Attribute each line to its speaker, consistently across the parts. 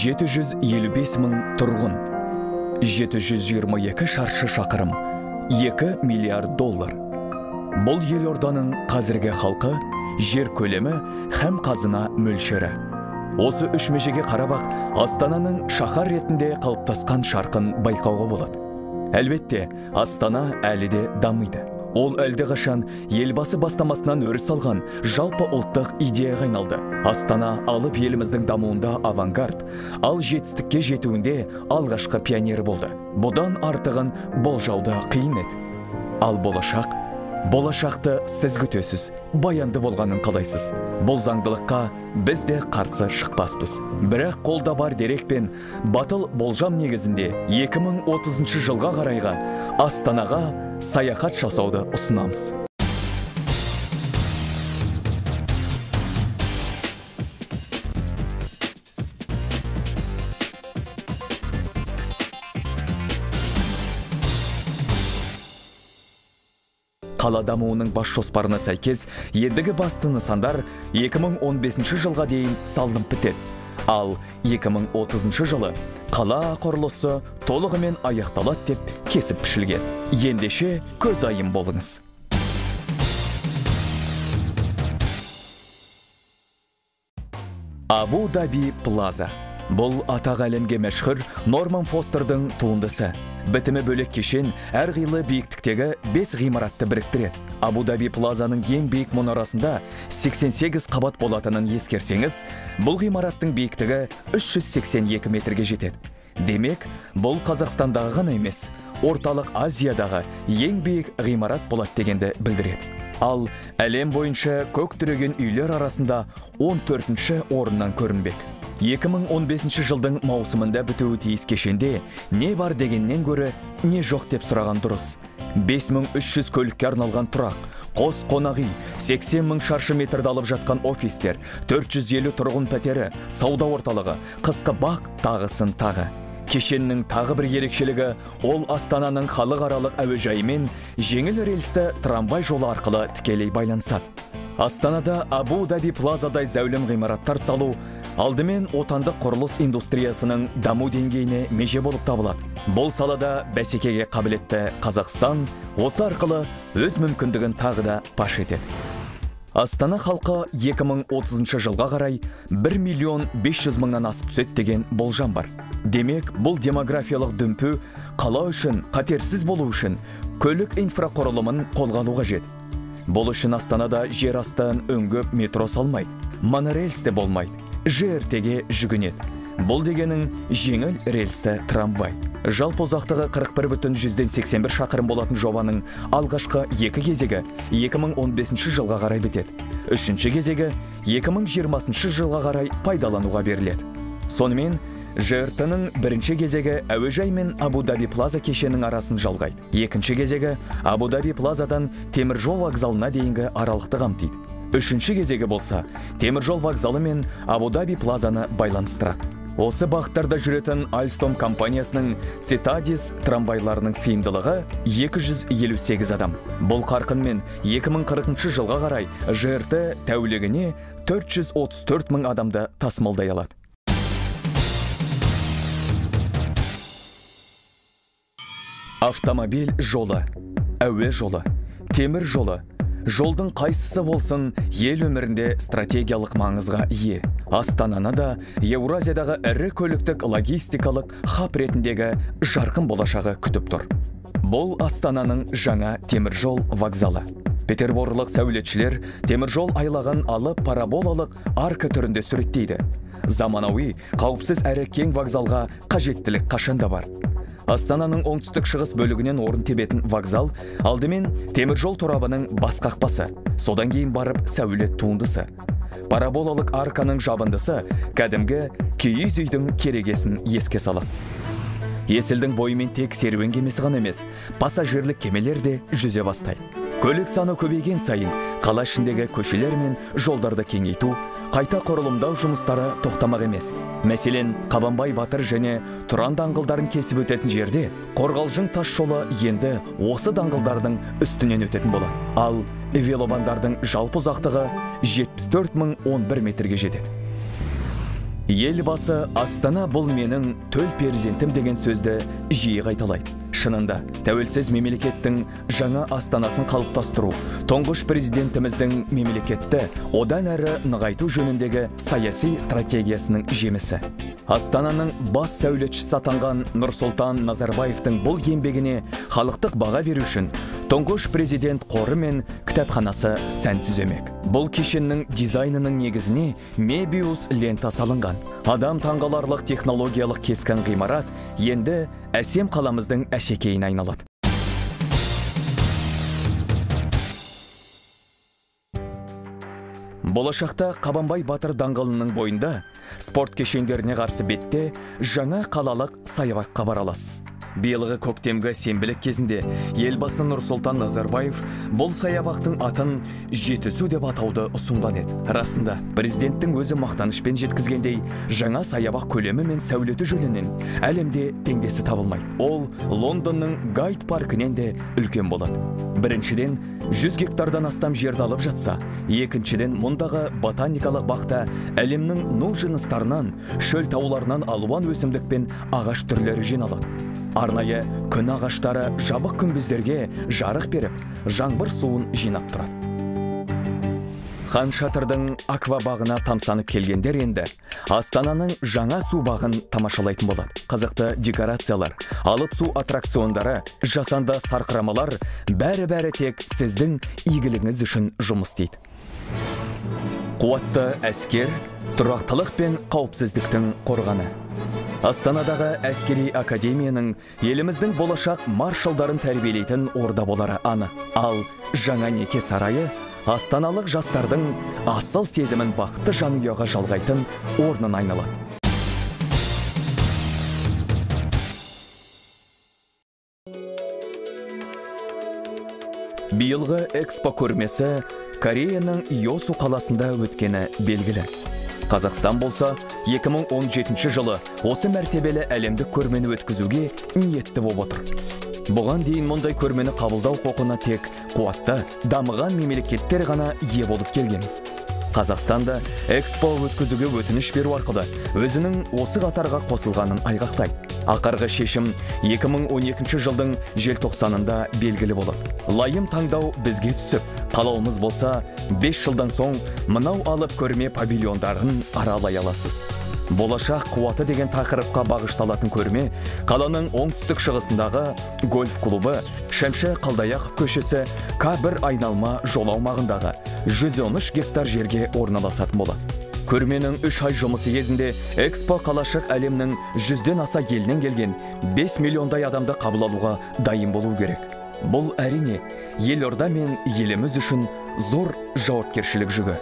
Speaker 1: 755 мың тұрғын, 722 шаршы шақырым, 2 миллиард доллар. Бұл елорданың қазіргі халқы, жер көлемі һәм қазына мөлшері. Осы үш межеге қарап-ақ Астананың шаһар ретінде қалыптасқан шарқын байқауға болады. Әлбетте, Астана әлі де дамиды. Ол әлдеқашан елбасы бастамасынан өріс алған жалпы ұлттық идеяға айналды. Астана алып еліміздің дамуында авангард, ал жетістікке жетуінде алғашқы пионері болды. Бұдан артығын болжауда қиын еді. Ал болашақ, болашақты сіз күтесіз, баянды болғанын қалайсыз. Бұл заңдылыққа біз де қарсы шықпаспыз. Бірақ қолда бар дерек пен батыл болжам негізінде 2030 жылға қарайға Астанаға саяхат жасауды ұсынамыз. Қала дамуының бас жоспарына сәйкес, ендігі басты нысандар 2015 жылға дейін салынып бітеді. Ал 2030 жылы қала құрылысы толығымен аяқталады деп кесіп пішілген. Ендеше көзайым болыңыз. Абу-Даби Плаза. Бұл атақ әлемге мәшһүр Норман Фостердің туындысы. Бітімі бөлек кешен әрқилы биіктіктегі 5 ғимаратты біріктіреді. Абу-Даби Плазаның ең биік мұнарасында 88 қабат болатынын ескерсеңіз, бұл ғимараттың биіктігі 382 метрге жетеді. Демек, бұл Қазақстандағы ғана емес, Орталық Азиядағы ең биік ғимарат болады дегенді білдіреді. Ал әлем бойынша көк түреген үйлер арасында 14-ші орыннан көрінбек. 2015 жылдың маусымында бітуі тиіс кешенде не бар дегеннен гөрі не жоқ деп сұраған дұрыс. 5300 көлікке арналған тұрақ, қос қонақ үй, 80 мың шаршы метрді алып жатқан офистер, 450 тұрғын пәтері, сауда орталығы, қысқы бақ тағысын тағы. Кешеннің тағы бір ерекшелігі ол Астананың халықаралық әуежайымен жеңіл рельсті трамвай жолы арқылы тікелей байланысады. Астанада Абу-Даби Плазадай зәулім ғимараттар салу алдымен отандық құрылыс индустриясының даму деңгейіне меже болып табылады. Бұл салада бәсекеге қабілетті Қазақстан осы арқылы өз мүмкіндігін тағы да паш етеді. Астана халқы 2030 жылға қарай 1 миллион 500 мыңнан асып түседі деген болжам бар. Демек, бұл демографиялық дүмпу қала үшін қатерсіз болу үшін көлік инфрақұрылымын қолға алу қажет. Бұл үшін Астанада жер астын үңгіп метро салмайды, монорельс те болмайды, ЖРТ-ге жүгінеді. Бұл дегенің жеңіл рельсті трамвай. Жалпы ұзақтығы 41,81 шақырым болатын жобаның алғашқы екі кезегі 2015 жылға қарай бітеді. Үшінші кезегі 2020 жылға қарай пайдалануға беріледі. Сонымен, ЖРТ-ның бірінші кезегі әуежай мен Абу-Даби Плаза кешенінің арасын жалғайды. Екінші кезегі Абу-Даби Плазадан теміржол вокзалына дейінгі аралықты қамтиды. Үшінші кезегі болса, теміржол вокзалы мен Абу-Даби Плазаны байланыстырады. Осы бағыттарда жүретін Alstom компаниясының Citadis трамвайларының сыйымдылығы 258 адам. Бұл қарқынмен 2040 жылға қарай ЖРТ тәулігіне 434 мың адамды тасымалдай алады. Автомобиль жолы, әуе жолы, темір жолы, жолдың қайсысы болсын ел өмірінде стратегиялық маңызға ие. Астананы да Еуразиядағы ірі көліктік логистикалық хаб ретіндегі жарқын болашағы күтіп тұр. Бұл Астананың жаңа теміржол вокзалы. Петерборлық сәулетшілер теміржол айлағын алып параболалық арка түрінде суреттейді. Заманауи, қауіпсіз әрі кең вокзалға қажеттілік қашанда бар. Астананың оңтүстік шығыс бөлігінен орын тебетін вокзал алдымен теміржол торабының бас қақпасы, содан кейін барып сәулет туындысы. Параболалық арканың жабындысы кәдімгі киіз үйдің керегесін еске салады. Есілдің бойымен тек серуен кемесі ғана емес, пассажирлік кемелер де жүзе бастайды. Көлік саны көбейген сайын қала ішіндегі көшелер мен жолдарды кеңейту, қайта құрылымдау жұмыстары тоқтамақ емес. Мәселен, Қабанбай батыр және Тұран даңғылдарын кесіп өтетін жерде Қорғалжың тас жолы енді осы даңғылдардың үстінен өтетін болады. Ал велобандардың жалпы ұзақтығы 74 011 метрге жетеді. Елбасы «Астана бұл менің төл перзентім» деген сөзді жиі қайталайды. Шынында, тәуелсіз мемлекеттің жаңа астанасын қалыптастыру, тұңғыш президентіміздің мемлекетті одан әрі нығайту жөніндегі саяси стратегиясының жемісі. Астананың бас сәулетшісі атанған Нұрсұлтан Назарбаевтың бұл еңбегіне халықтық баға беру үшін тұңғыш президент қоры мен кітапханасы сән түземек. Бұл кешеннің дизайнының негізіне Мебиус лента салынған. Адам таңғаларлық технологиялық кескен ғимарат енді әсем қаламыздың әшекейіне айналады. Болашақта Қабанбай батыр даңғылының бойында спорт кешендеріне қарсы бетте жаңа қалалық саябаққа бара аласыз. Биылғы көктемгі сенбілік кезінде елбасы Нұрсұлтан Назарбаев бұл саябақтың атын Жетісу деп атауды ұсынған еді. Расында, президенттің өзі мақтанышпен жеткізгендей, жаңа саябақ көлемі мен сәулеті жөнінен әлемде теңдесі табылмайды. Ол Лондонның Гайд паркінен де үлкен болады. Біріншіден, 100 гектардан астам жерді алып жатса, екіншіден, мұндағы ботаникалық бақта әлемнің ну жыныстарынан, шөл тауларынан алуан өсімдік пен ағаш түрлері жиналады. Арнайы күн ағаштары жабық күмбездерге жарық беріп, жаңбыр суын жинап тұрады. Хан Шатырдың аквабағына тамсанып келгендер енді Астананың жаңа су бағын тамашалайтын болады. Қызықты декорациялар, алып су аттракциондары, жасанды сарқырамалар бәрі-бәрі тек сіздің игілігіңіз үшін жұмыс істейді. Қуатты әскер, тұрақтылық пен қауіпсіздіктің қорғаны. Астанадағы әскери академияның еліміздің болашақ маршалдарын тәрбиелейтін орда болары анық. Ал жаңа неке сарайы астаналық жастардың асыл сезімін бақытты жанұяға жалғайтын орнына айналады. Биылғы экспо көрмесі Кореяның Йосу қаласында өткені белгілі. Қазақстан болса, 2017 жылы осы мәртебелі әлемдік көрмені өткізуге ниетті болып отыр. Бұған дейін мұндай көрмені қабылдау құқығына тек қуатты, дамыған мемлекеттер ғана ие болып келген. Қазақстанда экспо өткізуге өтініш беру арқылы өзінің осы қатарға қосылғанын айғақтайды. Ақырғы шешім 2012 жылдың желтоқсанында белгілі болады. Лайым таңдау бізге түсіп, қалауымыз болса, 5 жылдан соң мынау алып көрме павильондарын аралай аласыз. Болашақ қуаты деген тақырыпқа бағышталатын көрме қаланың оңтүстік шығысындағы гольф клубы Шәмші Қалдаяқов көшесі К1 айналма жол аумағындағы 113 гектар жерге орналасатын болады. Көрменің 3 ай жұмысы кезінде экспо қалашық әлемнің 100-ден аса елінен келген 5 миллиондай адамды қабыл алуға дайын болу керек. Бұл әрине елорда мен еліміз үшін зор жауапкершілік жүгі.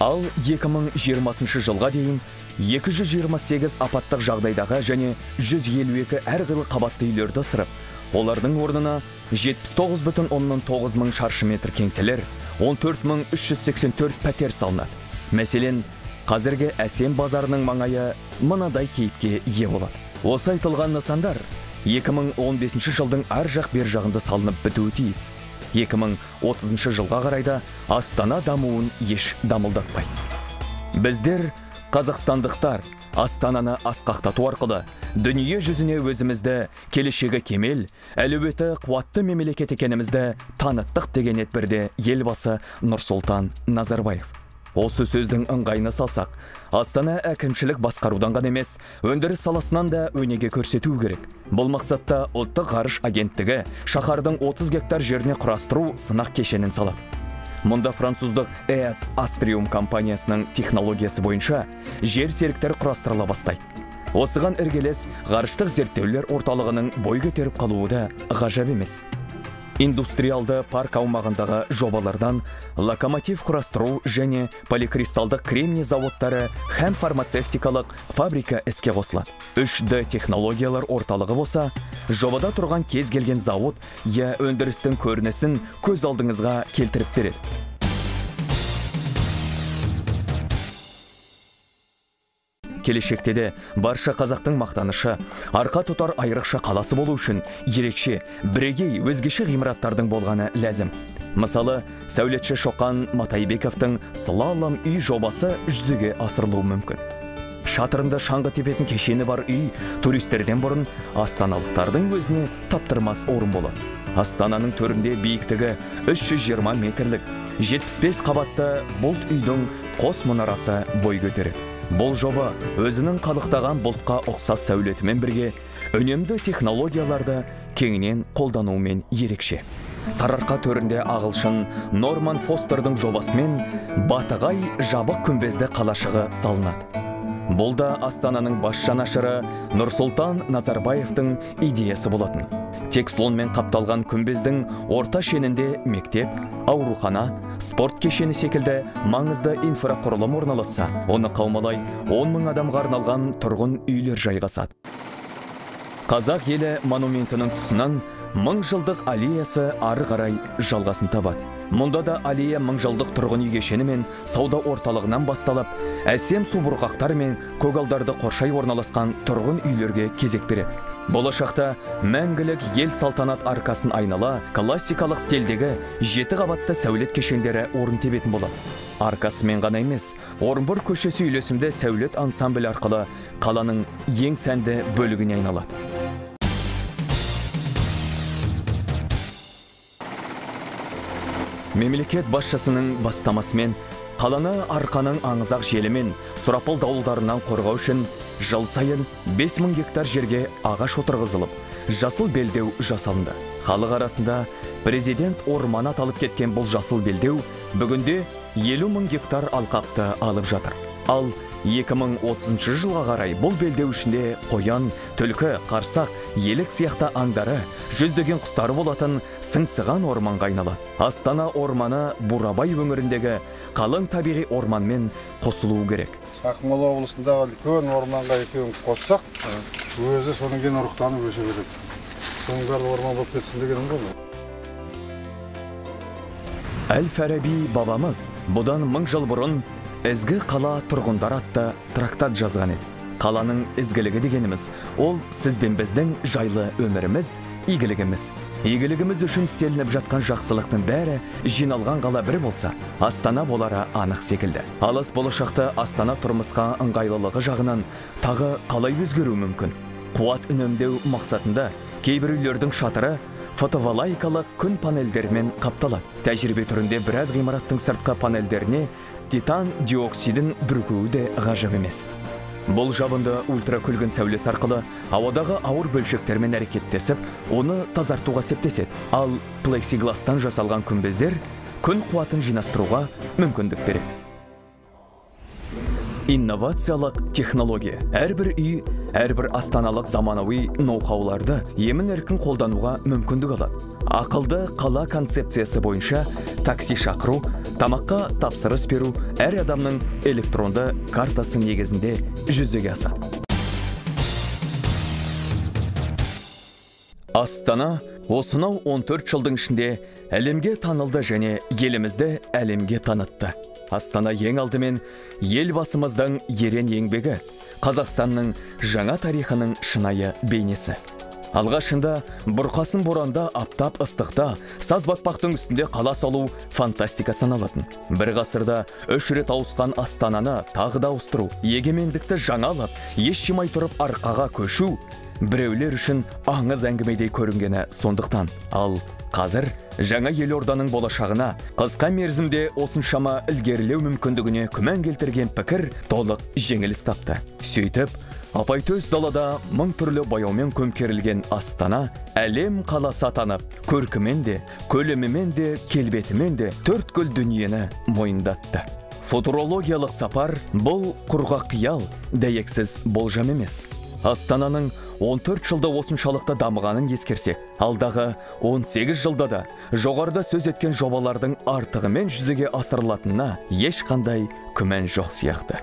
Speaker 1: Ал 2020 жылға дейін 228 апаттық жағдайдағы және 152 әрқилы қабатты үйлерді ысырып, олардың орнына 79,9 мың шаршы метр кеңселер, 14 384 пәтер салынады. Мәселен, қазіргі Әсем базарының маңайы мынадай кейіпке ие болады. Осы айтылған нысандар 2015 жылдың ар жақ бер жағында салынып бітуі тиіс. 2030 жылға қарай да Астана дамуын еш дамылдатпайды. Біздер, қазақстандықтар, Астананы асқақтату арқылы дүние жүзіне өзімізді келешегі кемел, әлеуеті қуатты мемлекет екенімізді таныттық деген еді бірде елбасы Нұрсұлтан Назарбаев. Осы сөздің ыңғайына салсақ, Астана әкімшілік басқарудан ғана емес, өндіріс саласынан да өнеге көрсету керек. Бұл мақсатта ұлттық ғарыш агенттігі шаһардың 30 гектар жеріне құрастыру сынақ кешенін салады. Мұнда француздық EADS Astrium компаниясының технологиясы бойынша жер серіктер құрастырыла бастайды. Осыған іргелес ғарыштық зерттеулер орталығының бой көтеріп қалуы да ғажап емес. Индустриалды парк аумағындағы жобалардан локомотив құрастыру және поликристалдық кремний заводтары һәм фармацевтикалық фабрика іске қосылады. 3D технологиялар орталығы болса, жобада тұрған кез келген зауыт я өндірістің көрінісін көз алдыңызға келтіріп береді. Келешекте де барша қазақтың мақтанышы, арқа тұтар айрықша қаласы болу үшін ерекше, бірегей өзгеше ғимараттардың болғаны ләзім. Мысалы, сәулетші Шоқан Матайбековтың слалом үй жобасы жүзеге асырылуы мүмкін. Шатырында шаңғы тебетін кешені бар үй туристерден бұрын астаналықтардың өзіне таптырмас орын болады. Астананың төрінде биіктігі 320 метрлік 75 қабатты бұлт үйдің қос мұнарасы бой көтереді. Бұл жоба өзінің қалықтаған бұлтқа ұқсас сәулетімен бірге үнемді технологияларды кеңінен қолдануымен ерекше. Сарыарқа төрінде ағылшын Норман Фостердің жобасымен Батығай жабық күмбезді қалашығы салынады. Бұл да Астананың бас жанашыры Нұрсұлтан Назарбаевтың идеясы болатын. Тек слонмен қапталған күмбездің орта шенінде мектеп, аурухана, спорт кешені секілді маңызды инфрақұрылым орналасса, оны қаумалай 10 мың адамға арналған тұрғын үйлер жайғасады. Қазақ елі монументінің тұсынан 1000 жылдық аллеясы ары қарай жалғасын табады. Мұнда да аллея 1000 жылдық тұрғын үй кешені мен сауда орталығынан басталып, әсем субұрқақтар мен көгалдарды қоршай орналасқан тұрғын үйлерге кезек береді. Болашақта мәңгілік ел салтанат аркасын айнала классикалық стильдегі 7 қабатты сәулет кешендері орын тебетін болады. Аркасымен ғана емес, Орынбор көшесі үйлесімді сәулет ансамблі арқылы қаланың ең сәнді бөлігіне айналады. Мемлекет басшысының бастамасымен қаланы арқаның аңызақ желімен сұрапыл дауылдарынан қорғау үшін жыл сайын 5000 гектар жерге ағаш отырғызылып, жасыл белдеу жасалынды. Халық арасында президент орманы аталып кеткен бұл жасыл белдеу бүгінде 50 000 гектар алқапты алып жатыр. Ал 2030 жылға қарай бұл белдеу ішінде қоян, түлкі, қарсақ, елік сияқты аңдары, жүздеген құстары болатын сыңсыған орманға айналады. Астана орманы Бурабай өңіріндегі қалың табиғи орманмен қосылуы керек.
Speaker 2: Ақмола облысындағы үлкен орманға екеуін қоссақ, өзі содан кейін ұрықтанып өсе береді. Соның барлығы орман болып кетсін дегенім ғой.
Speaker 1: Әл-Фараби бабамыз бұдан 1000 жыл бұрын «Ізгі қала тұрғындар» атты трактат жазған еді. Қаланың ізгілігі дегеніміз, ол сіз бен біздің жайлы өміріміз, игілігіміз. Игілігіміз үшін істелініп жатқан жақсылықтың бәрі жиналған қала бір болса, Астана болары анық секілді. Алыс болашақта Астана тұрмысқа ыңғайлылығы жағынан тағы қалай өзгеруі мүмкін? Қуат үнемдеу мақсатында кейбір үйлердің шатыры фотоволтаикалық күн панельдерімен қапталады. Тәжірибе түрінде біраз ғимараттың сыртқы панельдеріне титан диоксидін бүркуі де ғажап емес. Бұл жабынды ультракүлгін сәулесі арқылы ауадағы ауыр бөлшектермен әрекеттесіп, оны тазартуға септеседі. Ал плексигластан жасалған күмбездер күн қуатын жинастыруға мүмкіндік береді. Инновациялық технология. Әрбір үй, әрбір астаналық заманауи ноу-хауларды емін-еркін қолдануға мүмкіндік алады. Ақылды қала концепциясы бойынша такси шақыру, тамаққа тапсырыс беру әр адамның электронды картасы негізінде жүзеге асады. Астана осынау 14 жылдың ішінде әлемге танылды және елімізді әлемге танытты. Астана ең алдымен елбасымыздың ерен еңбегі, Қазақстанның жаңа тарихының шынайы бейнесі. Алғашында бұрқасын боранда, аптап ыстықта, саз батпақтың үстінде қала салу фантастика саналатын. Бір ғасырда 3 рет ауысқан Астананы тағы да ауыстыру, егемендікті жаңалап, еш жимай тұрып арқаға көшу біреулер үшін аңыз әңгімедей көрінгені сондықтан. Ал қазір жаңа елорданың болашағына қысқа мерзімде осыншама ілгерілеу мүмкіндігіне күмән келтірген пікір толық жеңіліс тапты. Сөйтіп, апайтөс далада мың түрлі бояумен көмкерілген Астана әлем қаласы атанып, көркімен де, көлемімен де, келбетімен де төрткүл дүниені мойындатты. Футурологиялық сапар бұл құрғақ қиял, дәйексіз болжам емес. Астананың 14 жылда осыншалықты дамығанын ескерсек, алдағы 18 жылда да жоғарыда сөз еткен жобалардың артығымен жүзеге асырылатынына ешқандай күмән жоқ сияқты.